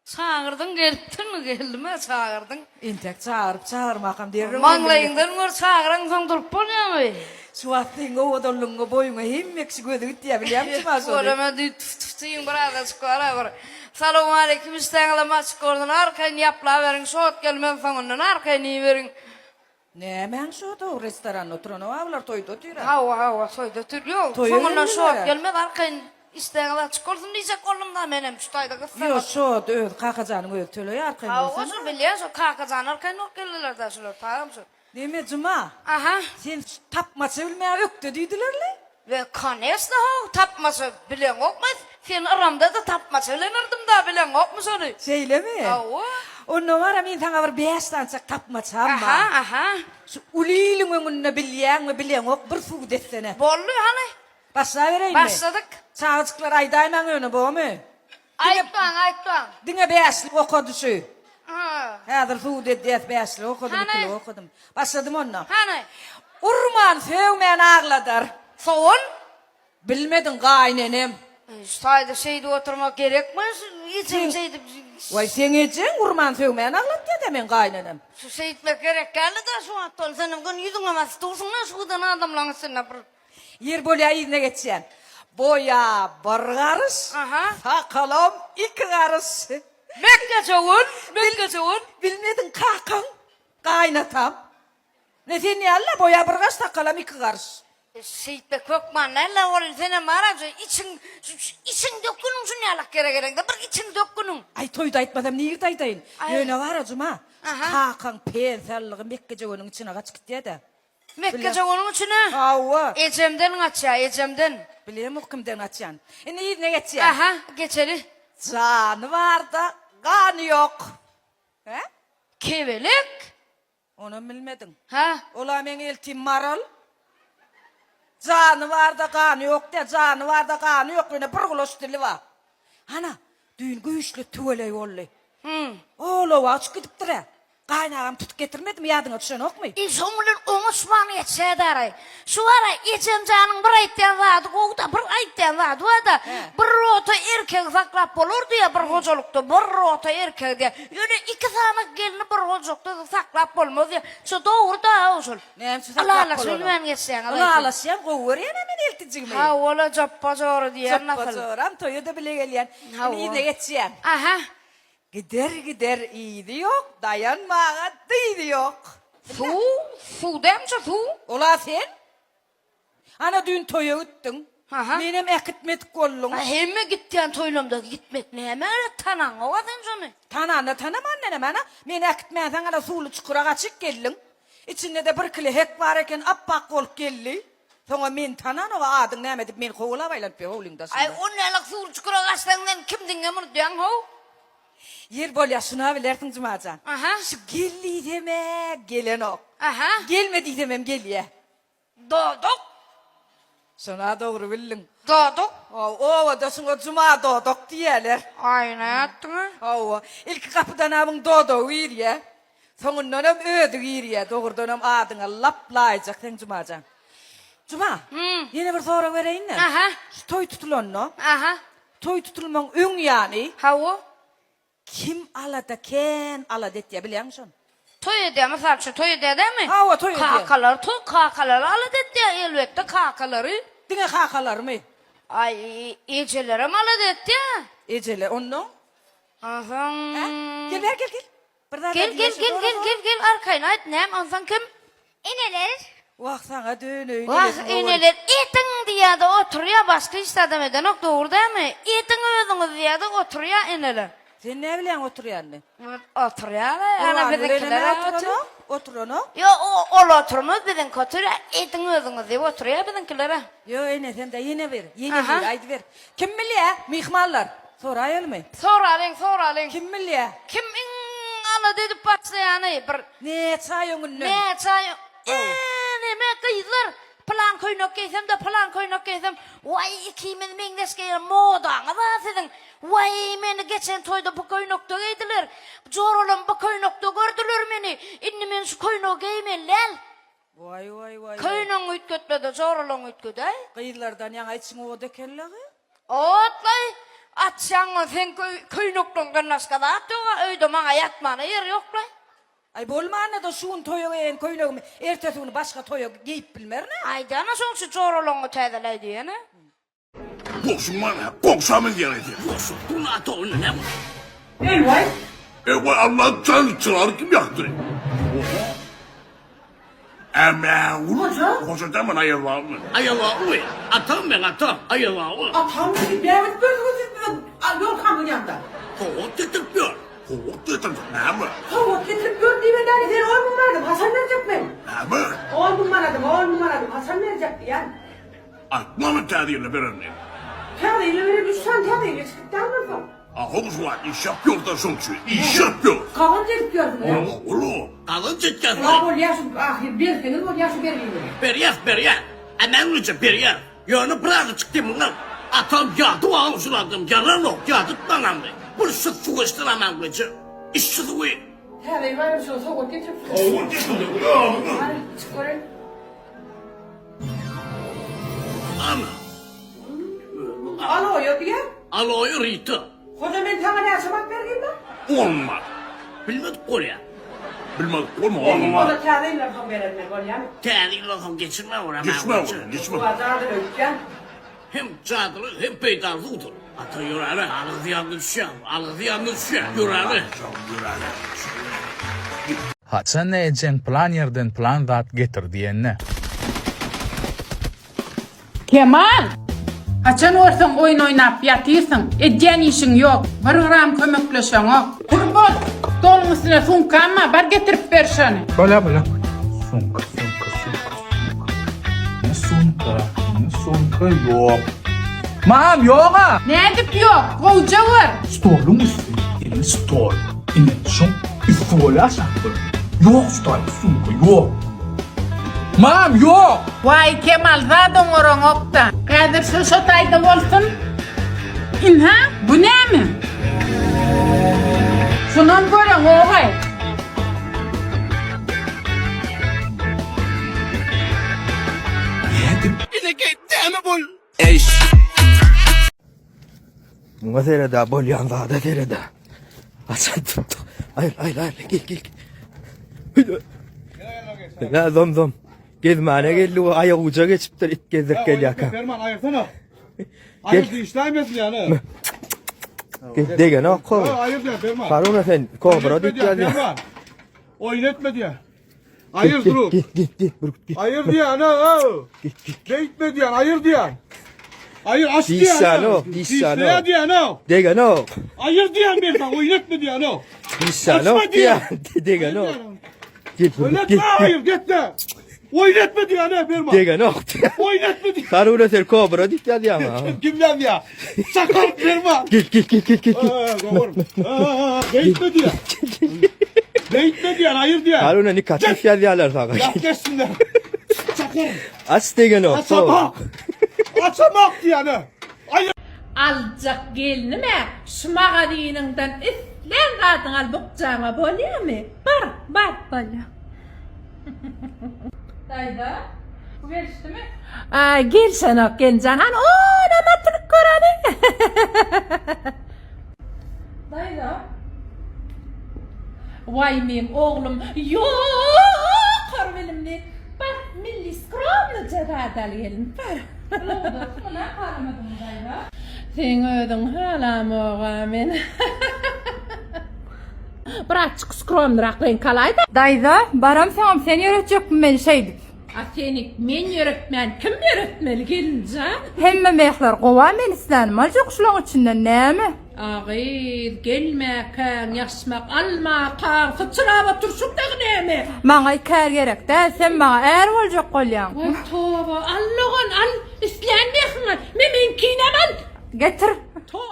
Çagyrdyň gelipdirmi geldimä çagyrdyň. Entek çagyryp çagyrmakam derrew Maňlaýyňdan gör çagyraňsoň durup bolýamy. Şu wagt seň owadanlygyňa boýuňa hemme kişi gözi gitýä bilýämi Juma şony. Tüweleme düýt tüf tüf diýiň bir azajyk bara bir. Salowmaleýkim işdäňizem açyk bolsun arkaýyn ýaplaberiň şot gelmez soňundan arkaýyn iýiberiň. Nämäň şody o restoranda oturanok a bular toýda otyra. Hawa hawa toýda otyr ýok Toýa soňundan geldiler şot a. gelmez arkaýyn işdäňiz açyk bolsun diýjek boldum da menem şu taýda Ýok gyssanap. şody özi Kakajanyň özi töleýär arkaýyn Hawa bolsana. şo bilýän şo Kakajan arkaýyn bolup geldiler da şular tagam şo. Neme Juma? Aha. Sen tapmaça bilmäge ökde diýdilerle. We konesno how tapmaça bileňokmy seni yramda-da tapmaça bilen yrdym-da bileňokmy şony. Şeýlemi? Hawa. Onda bara men saňa bir bäş sanyjak tapmaçam bar. Aha, aha. Şu uly iliň öňünde bilýäňmi bileňok bir subut etsene. Boldy hany. Başlabereýinmi? Başladyk. Çagajyklar aýdaýmaň ýöne bormy? Aýtmaň, aýtmaň. Diňe bäşlik okady şu. Ha. Häzir subut edýäs bäşlik okadym, Hany? ikilik okadym. Başladym onda. Hany? Urman, sögmän agladar. Sowan? Bilmediň, gaýynenem. Şu taýda şeýdip oturmak gerekmi? Şu ejeň şeýdip. Waý, seň ejeň urman, sögmän aglatýa-da meň gaýynenem. Şu şeýtmek gerek däldi-dä şu wagt ol. Senem göni ýüzüňe basyp dursuň-da şu giden adamlaryň içinde bir. Ýer bolýa yzyna geçýän. Boýa bir garyş, sakalam iki garyş. Mekgejöwen, mekgejöwen. Bilmediň kakaň, gaýynatam. Ne sen ýaly-la boýa bir garyş, sakalam iki garyş. Şeýtmek hökman däl-le ol senem bar-a şu içiň, içiň dökgüniň şuny ýalak ýere geleňde bir içiň dökgüniň. Aý toýda aýtmasam nirde aýdaýyn. Ýöne bar-a Juma, şu kakaň pensallygy mekgejöweniň içine gaçyp gitýä-dä. Mekgejöweniň içine? Hawa. Ejemden gaçýar, ejemden. Bilemok kimden gaçýan. Indi yzyna geçýän. Aha, geçeli. Jany bar-da, gany ýok. Hä? Kebelek. Onam bilmediň. Hä? Ol-a meň eltim Maral. Jany bar-da, gany ýok diýýär. Jany bar-da, gany ýok, ýöne bir gulaç dili bar. Hana, düýn güýçli tüweleý boldy. Hum. Ol-owa uçup gidipdir-ä. Gaýynagam tutup getirmedimi, ýadyňa düşenokmy? E, şoň bilen oňuşman geçýädaraý. Şu ara ejem janyň bir aýtýan zady gowy-da, bir aýtýan zady bar-da, bir rota erkegi saklap bolar diýýär bir hojalykda, bir rota erkegi diýýär. Ýöne iki sany gelni bir hojalykda saklap bolmaz diýýär. Şo dogry-da şol. Näme üçin saklap bolanok? Ylalaşylman geçýäňiz. Ylalaşýan, gowy görýän-ä men eltijigimi. Hawa-la, jopba jora diýýän nasyl. Jopba joram, toýa-da bile gelýän. Hawa. Indi yzyna geçýän. Aha. Gider gider yzy ýok, daýanmaga dyzy ýok. Suw, suw dämçe suw. Ola sen? Ana düýn toýa gitdiň. Aha. Menem äkitmedik bolduň. A hemme gitýän toýlamda gitmek näme tanaňoga sen şony. Tananda tanaman menem ana. Meni äkitmänsoň ana suwly çukura gaçyp geldiň. Içinde-de bir kile hek bar eken appak bolup geldi. Soňam meni tananoga adyň näme diýip meni kowalap aýlanyp ýör howlyň daşynda. Aý onýalak suwly çukura gaçsaň sen kimdiňem unudýaň how. Ýer bolýa şuna bilersiň Jumajan. Aha. Şu gel diýsem-ä gelenok. Aha. Gelme diýsemem gelýä. Dodak. Şona dogry bildiň. Dodak. Hawa, obada şuňa Juma dodak diýýäler. Aý nätdiň-ä? Hawa, ilki gapydan abyň dodagy girýä. Soňundanam özi girýä. Dogrudanam adyňa lap laýyjak seň Jumajan. Juma, ýene bir sorag bereýin-de. Aha. Şu toý tutulanda, Aha. toý tutulmaň öň ýany. Hawa. Kim alada kän alada etýä bilýäňmi şony? Toý edýä mysal üçin toý edýä dämi? Hawa toý edýä. Kakalary toý kakalary alada etýä elbetde kakalary. Diňe kakalarymy? Aý ejelerem alada etýä. Ejeler onnoň? Onsoň. Hä? Gel bäri gel gel. Bir zat Gel gel gel gel gel gel arkaýyn aýt näme onsoň kim? Eneler. Wah saňa döneýin Wah enesiniň owaly. eneler ediň diýýäde oturýa başga hiç zadam edenok dogry dälmi? Ediň özüňiz diýýäde oturýa eneler. Sen näbilýäň oturýanyny? Oturýala ýa biziňkiler oturanok, oturanok. Ýok ol oturmaz biziňki oturýa ediň özüňiz diýip oturýa biziňkiler. Ýok ene sende ýene bir, ýene bir aýdyber. Kim bilýä myhmanlar? Soraýalymy? Soralyň soralyň. Kim bilýä? Kim iň alada edip başlaýany bir. Näçe aý öňünden? Näçe aý Eee neme gyzlar pylan köýnek geýsem-de pylan köýnek geýsem waý ikimiz meňzeş geýen modaňyz-a siziň waý meni geçen toýda bu köýnekde geýdiler joralam bu köýnekde gördüler meni indi men şu köýnegi geýmeli däl. Waý waý waý. Köýnegiňi üýtgetme-de joralaňy üýtgedäý. Gyzlardan ýaňa içiň ot eken-le gyz. Otlaý. Açýaň seň köýnekleňden başga zat ýog-a öýde maňa ýatmana ýer ýok-laý. Aý bolmanda-da şu gün toýa geýen köýnegimi ertesi güni başga toýa geýip bilmerin-ä. Aýdana şoň üçin joralaňňy täzeleý diýeni. Goşuň mana, goňşa münýän eken. Goşup dur ata ony näme? Eý-waý! Eý-waý Allah jan çyrary kim ýakdy? Oho. Ämägul. Hoja? Hoja dämen aýazbagymy? Aýazbagymy? Atam meň atam, aýazbagymy. Atam diýip näme edip ýörsüňiz siz biziň ýolkamyň ýanynda? Sowgat getirip ýör. Sowgat getirip näme? Sowgat getirip ýör diýmän näme sen 10 000 manadym haçan berjek men? Näme? 10 000 manadym, 10 000 manadym haçan berjek diýýän. Aýtmamy täze ýyla berenini. Täze ýyla beren üç sany täze ýyla çykyp däl bolsa. A howuz wagt iş ýapýorda şoň üçin iş ýapýor. Gazanç edip ýörsüňiz a. Ola. Gazanç etýäs. A bolýa şu ahyr berseňiz bolýa şu bergiňizi. Berýäs berýäs. A mäňňije berýäs. Ýöne birazajyk demiňi al. Atam ýadyp alyň şul adam ýaranok ýadytmaň amy. Bir şu suwy içdir a mäňňije. Iç şu suwy. Täze ýyl baýramçylygy sowgat getiripsiňiz. Sowgat getirdik. Hany içip göreýin. Ana. Aloýa diýýär. Aloýa Rita. Hoja men saňa näçe manat bergin bar? On manat. Bilmedik bolýa. Bilmedik bolma on manat. Onda täze ýyldan soň berermen bolýamy? Täze ýyldan soň geçirme ora. Geçme ora, geçme. Bular jadyly öýtýän. Hem jadyly hem peýdaly suwdur. Ata ýöräle, alygy zyýanly düşýär, alygy zyýanly düşýär. Ýöräle. Ýöräle. Haçanda ejeň pylan ýerden pylan zat getir diýende. Kemal! Haçan görseň oýun oýnap ýatyrsyň, edýän işiň ýok, bir gram kömekleşeňok. Gurban, stoluň üstünde sumkam bar, bar getirip ber şony. Bolýa bolýa. Sumka sumka sumka sumka. Ne sumka ne sumka ýok. Mam ýoga! Nädip ýok, gowja gör. Stoluň üsti indi stol. Ine şuň üsti bolýa aşak bolýa. Ýok şu taýda sumka ýok. Mam ýok! Waý Kemal zat oňaraňokda. Häzir şu şo taýda bolsun. Ynha, bu näme? Şunam göreňogaý. Nädip? Enekeý däme bol. Muňa seredä bolýan zada seredä. Haçan tutdy? Aýyl aýyl aýyl gel gel. Nä zom zom. Gezmäne geldi we aýak uja geçipdir it gezdirip gelýärkä. Ferman aýyrsana. Gel. Aýyr dişläýmesin ýa-ni. Gel degenok ko. Aýyr diýen Ferman. Haruna sen kobra diýip Oýun etme diýen, ýazýar. Ferman. Oýun etme diýen. Aýyr durup. Gel gel gel Bürgüt gel. Aýyr diýen, ana. Beýtme diýen, aýyr diýen. Aýyr aç diýen. Dişläni dişläni. Dişläni diýen, o. Degenok. Aýyr diýen bir bak, oýun etme diýen, o. Dişläni Açma diýen. Degenok. Gel Oýun Bürgüt gel. etme, aýyr gitme. Oýun etme diýen, he, Ferman. Degenok. Oýun etme diýen. Haruna sen kobra diýip ýazýaň. Kim ýazýar? Çakal Ferman. Gel gel gel gel gel. Beýtme diýen. Beýtme diýen, aýyr diýen. Haruna nikatif ýazýarlar saňa. Ýat geçsinler. Çakal. Aç degenok. Açamak. Açamak diýen. Aýyr. Aljak gelnim-ä şu magazynyňdan islän zadyňy al bukjaňa bolýamy? Bar, bar. Bolýa. Daýza, bu gelişdimi? Aý, gelşenok gelin jan. Hany, onam atynyp gör hany. Daýza. Waý, meň oglum ýokary bilimli. Bar, milli skromnyja zat al gelin, bar. Halamadyňmy daýza? Seň özüň halamog-a men. Birazjyk skromnyrak reňk alaý-da. Daýza, baramsoňam sen ýöretjekmi meni şeýdip? A seni men ýöretmän kim ýöretmeli gelinjan? Hemme mehler gowa men islänimi aljak şulaň içinden näme? A gyz, gelmäkäň ýaşmak almakaň syçrap oturşyň dagy näme? Maňa kär gerek däl, sen maňa är boljak bolýaň. Waý toba, al dogan al, islän mehiňi al, me meňkinem al. Getir.